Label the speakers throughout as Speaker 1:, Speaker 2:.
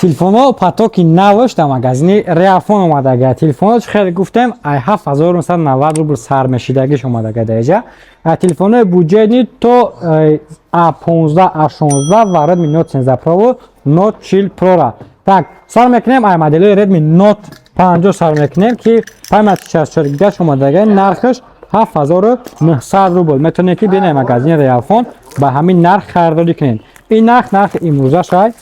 Speaker 1: Телефонҳо потоки навш дар магазини Реалфон омадага. Телефонҳо, чӣ хеле гуфтем, ай 7990 рубл сар мешидагиш омадага даиҷа. Телефонҳои бюджетный то А15, А16 ва Redmi Note 13 Pro ва Note 40 Pro-ра. Так, сар мекунем, ай моделҳои Redmi Note 50 сар мекунем, ки памяти 64 гигаш омадага, нархаш 7900 рубл. Метавонед, ки бинед, магазини Реалфон ба ҳамин нарх харидорӣ кунед. Ин нарх нархи имрӯзаш ай.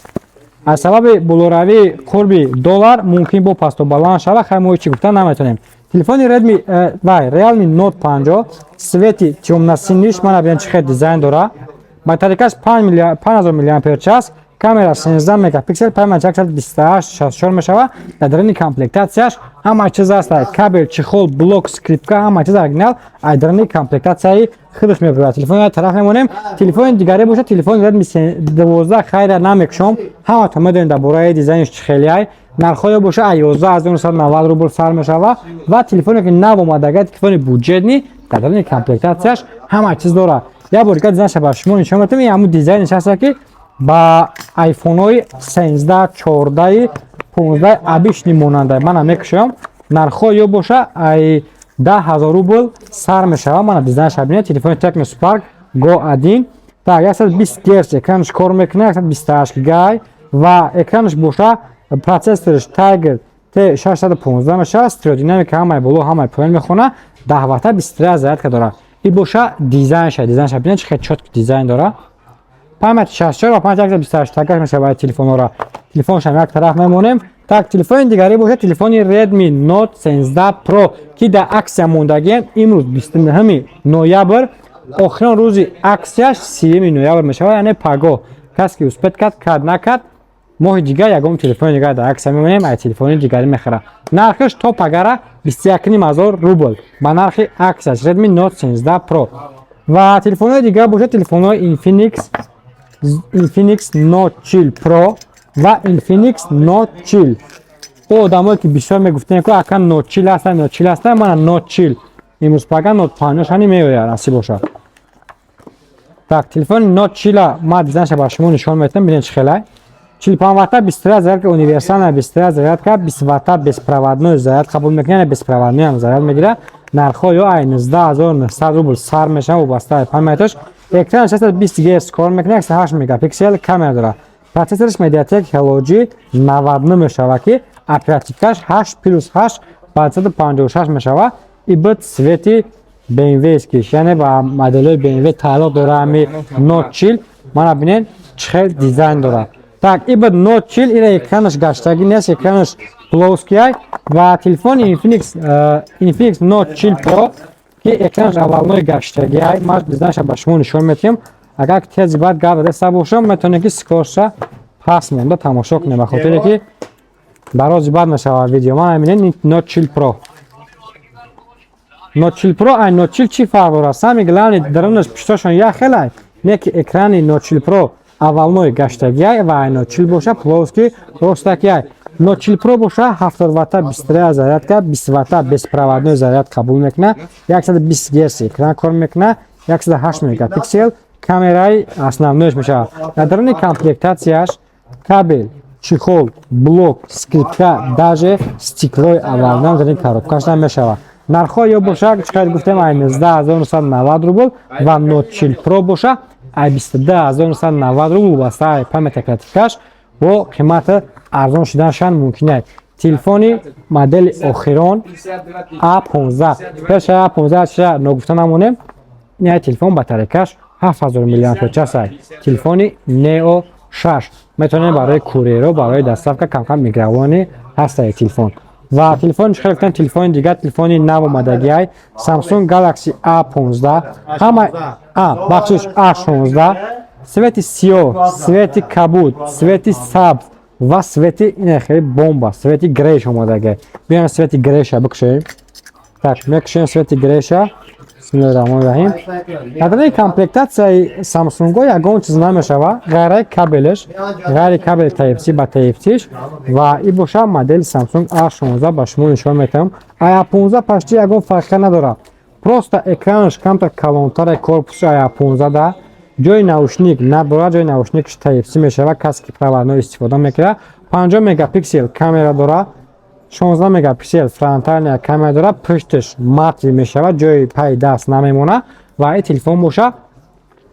Speaker 1: Аз сабаби болоравии қурби доллар мумкин бо пасту баланд шава, хай, мо ҳечи гуфта наметавонем. Телефони Redmi вай Realme Note 50 цвети тёмно-синиш, мана бинед, чӣ хел дизайн дора. Батарейкаш 5000 мАч, камера 16 мегапиксел, память 128, 64 мешава. Дар даруни комплектатсияш ҳама чиз аст: кабел, чехол, блок, скрепка, ҳама чиз оригинал аз даруни комплектатсияи худаш мебурад. Телефони тараф мемонем. Телефони дигаре бошад, телефони Redmi 12. Хайра, намекушом, ҳаматон медонед дар бораи дизайнш чӣ хеле. Нархҳоё боша, аз 11 990 рубл сар мешава. Ва телефоне, ки нав омадага, телефони бюджетный, дар даруни комплектатсияш ҳама чиз дорад. Як бор дигар дизайнша ба шумо нишон медиҳам. Ин ҳамун дизайнш ҳаста, ки ба айфонҳои 13, 14, 15 обычный монанда. Мана, мекушам. Нархҳо ё боша, ай 10 000 рубл сар мешава. Мана, дизайнша бинед. Телефони Tecno Spark Go 1. Так, 120 герц экранаш кор мекунад, 128 гигай ва экранаш боша, процессораш Tiger T615 мешавад, стереодинамика, ҳамаи боло, ҳамаи поён мехона, 10 ватта 23 зарядка дорад. И боша дизайнша, дизайнша бинед, чӣ хел чёткий дизайн дорад. Память 64 ва память 128 такаш мешавад. Телефонҳоро, телефоншам як тараф мемонем. Так, телефони дигаре бошад, телефони Redmi Note 13 Pro, ки дар аксия мондагием. Имрӯз 29 ноябр, охирон рӯзи аксияш 30 ноябр мешавад, яъне пагоҳ. Кас ки успеть кард, кард, накард, моҳи дигар ягон телефони дигар дар аксия мемонем, ай телефони дигарӣ мехарам. Нархаш то пагара 21 500 рубл ба нархи аксияш, Redmi Note 13 Pro. Ва телефонҳои дигар бошад, телефонҳои Infinix Note 40 Pro ва Infinix Note 40. О, одамое, ки бисёр мегуфтем, ку ака, Note 40 ҳастанд, Note 40 ҳастанд, мана Note 40. Имрӯз пага Note 50 шани меояд, насиб бошад. Так, телефони Note 40 ма дизайнша ба шумо нишон метавам, бинед, чӣ хелай. 45 ватта 23 зарядка, универсальная 23 зарядка, 20 ватта беспроводной заряд қабул мекунад, яъне беспроводной ҳам заряд мегирад. Нархҳо ё ай 19 900 рубл сар мешавад, вобаста ба памяташ. Экран 620 Гц кор мекунад, 108 мегапиксел камера дорад. Процессораш MediaTek Helio G99 мешавад, ки оперативкаш 8 плюс 8 ба 156 мешавад. И буд цвети BMW-скиш, яъне ба моделҳои BMW тааллуқ дорад ҳами Note 40. Мана, бинед, чӣ хел дизайн дорад. Так, и буд Note 40, ира экранаш гаштагӣ нест, экранаш плоский. Ва телефони Infinix Note 40 Pro, ки экранаш аввалнои гаштагӣ ай, ман дизайнша ба шумо нишон медиҳам. Агар тези баъд гап даста бошам, метавонед, ки скоростша паст монда тамошо кунед, ба хотире ки дарози бад мешавад видео. Ман бинед, Note 40 Pro. Note 40 Pro ай Note 40 чӣ фарқ дорад? Самый главный, дарунаш, пуштошон як хелай, не ки экрани Note 40 Pro аввалнои гаштагиай ва ай Note 40 боша плоский, ростакиай. Note 40 Pro боша 70 ватта 23 зарядка, 20 ватта беспроводной заряд қабул мекунад, 120 Гц экран кор мекунад, 108 мегапиксел камераи основноиш мешавад. Дар даруни комплектатсияш кабел, чехол, блок, скрепка, даже стеклои аввалнам дар ин коробкаш намешавад. Нархҳо ё боша, чӣ қадр гуфтем, ай 19 990 рубл ва Note 40 Pro боша ай 22 990 рубл, вобаста ай память, оперативкаш бо қимати арзон шуданашон мумкин аст. Телефони модели охирон А15. Пеша А15 ша ногуфта намонем, ин телефон батарейкаш 7000 мАч ай. Телефони Neo 6 метавонем барои курьеро, барои доставка, камкам мигравони ҳастае телефон. Ва телефони, чӣ хел гуфтем, телефони дигар, телефони нав омадагиай Samsung Galaxy A15, ҳама, а, бахшиш, A16, цвети сиёҳ, цвети кабуд, цвети сабз ва цвети ин хеле бомба, цвети грейш омадагиай. Биёем, цвети грейша бикушоем. Так, мекушоем цвети грейша. Бисмиллоҳи раҳмони раҳим. Дар даруни комплектатсияи Самсунго ягон чиз намешава, ғайраи кабелеш, ғайри кабели Type-C ба Type-C-ш. Ва и боша модели Samsung A16, ба шумо нишон метавам. A15 почти ягон фарқия надорад. Просто экранаш камтар калонтаре, корпуси A15 да. Ҷои наушник надорад, ҷои наушник Type-C мешавад, касе ки проводной истифода мекунад. 50 мегапиксел камера дорад, 16 мегапиксел фронтальная камера дорад, пушташ матовый мешавад, ҷои пай даст намемонад. Ва ин телефон боша,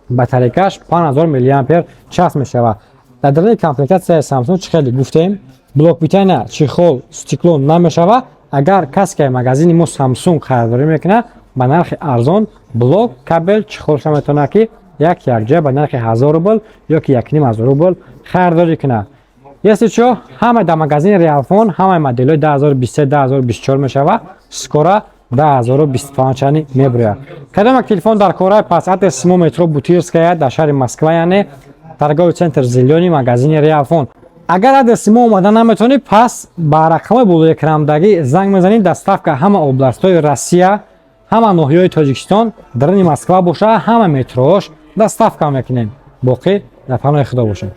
Speaker 1: батарейкаш 5000 миллиампер час мешавад. Дар даруни комплектатсияи Samsung, чӣ хеле гуфтем, блок питания, чехол, стекло намешавад. Агар касе ки магазини мо Samsung харидорӣ мекунад, ба нархи арзон блок, кабел, чехолша метавонад, ки як якҷоя ба нархи 1000 рубл ё ки 1500 рубл харидорӣ кунад. Если чо, ҳама дар магазини Реалфон ҳамаи моделҳои 2023, 2024 мешавад, скоро 2025 мебирояд. Кадом як телефон дар кора, пас адрес мо метро Бутырская дар шаҳри Москва, яъне торговый центр «Зелёный», магазини Реалфон. Агар адреси мо омада наметавонӣ, пас ба рақамҳои болои экрандагӣ занг мезанӣ. Доставка ҳама областҳои Россия, ҳама ноҳияҳои Тоҷикистон, даруни Москва боша, ҳама метрош доставка мекунем. Боқӣ дар паноҳи Худо бошед.